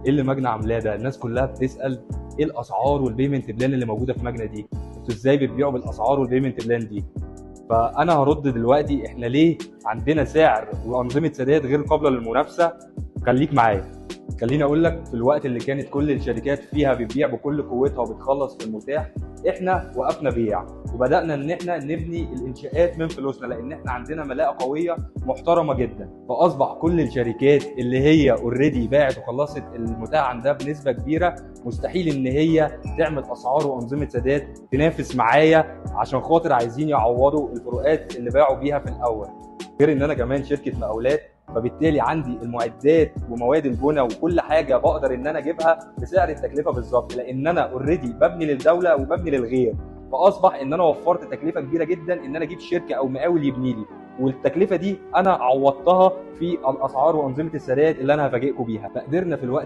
ايه اللي ماجنا عاملاه ده؟ الناس كلها بتسال ايه الاسعار وال payment plan اللي موجودة في ماجنا دي؟ انتوا ازاي بتبيعوا بالاسعار وال payment plan دي؟ فانا هرد دلوقتي احنا ليه عندنا سعر وانظمة سداد غير قابله للمنافسة. خليك معايا. خليني اقول لك، في الوقت اللي كانت كل الشركات فيها بتبيع بكل قوتها وبتخلص في المتاح، احنا وقفنا بيع وبدانا ان احنا نبني الانشاءات من فلوسنا، لان احنا عندنا ملاءة قوية محترمه جدا. فاصبح كل الشركات اللي هي already باعت وخلصت المتاح عندها بنسبة كبيرة، مستحيل ان هي تعمل اسعار وانظمة سداد تنافس معايا، عشان خاطر عايزين يعوضوا الفروقات اللي باعوا بيها في الاول. غير ان انا كمان شركة مقاولات، فبالتالي عندي المعدات ومواد البناء وكل حاجة بقدر ان انا اجيبها بسعر التكلفة بالظبط، لان انا already ببني للدولة وببني للغير. فاصبح ان انا وفرت تكلفة كبيرة جدا ان انا اجيب شركة او مقاول يبني لي، والتكلفه دي انا عوضتها في الاسعار وانظمة السداد اللي انا هفاجئكم بيها. فقدرنا في الوقت